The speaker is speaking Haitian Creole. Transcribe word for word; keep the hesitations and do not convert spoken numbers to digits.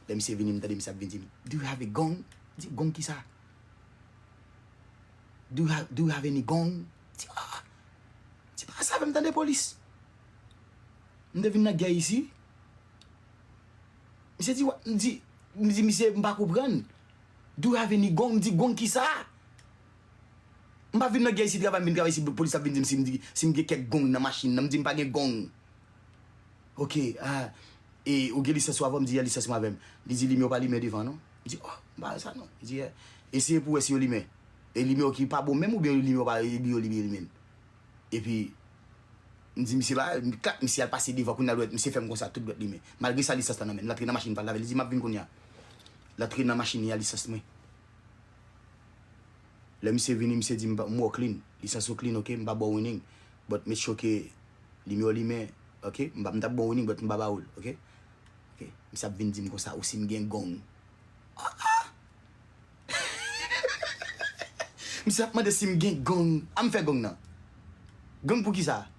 Lè misye vini, m tande misye ap vin di m, "Do you have a gun?" M di, "Gang kisa?" "Do you have, do you have any gun?" M di, "Ah!" M di, "Pa sa avè m tande polis. M te vin nan gè isi." Misye di, "Wa-," m di, m di, "Misye, m pa konprann. Do you have any gun?" M di, "Gang kisa?" M pa vin nan gè isi travay, m vin travay isi, polis ap vin di m si m di, si m gen kèk gang nan machin nan. M di m pa gen gang. "Ok, ah, e ou gen lisans ou avè w?" M di, "Yes, lisans mwen avè m." Li di, "Limyè w pa limen devan non." M di, "Oh, m pa wè sa non." Li di, "Yeah." "Eseye pou w wè si yo limen. E limyè w ki pa bon menm oubyen limyè w pa, limyè w limen, limen?" Epi, m di, "Misye pa," klak, misye al pase devan, kounye a dwèt, misye fè m konsa, tout dwèt limen. Malgre sa, lisans la nan men l, l antre nan machin pa l, li di, "M ap vin kounye a." L antre nan machin li a, lisans mwen. Lè misye vini, misye di m, "M wè w clean. Lisans ou clean, ok? M pa ba w winning. But make sure ke limyè w limen, ok? M pa, m t ap ba w winning, but m pa ba w l, ok?" Ok. Misye ap vin di m konsa, "Ou si m gen gang." Ah, ah! Misye ap mande si m gen gang. A m fè gang nan. Gang pou kisa?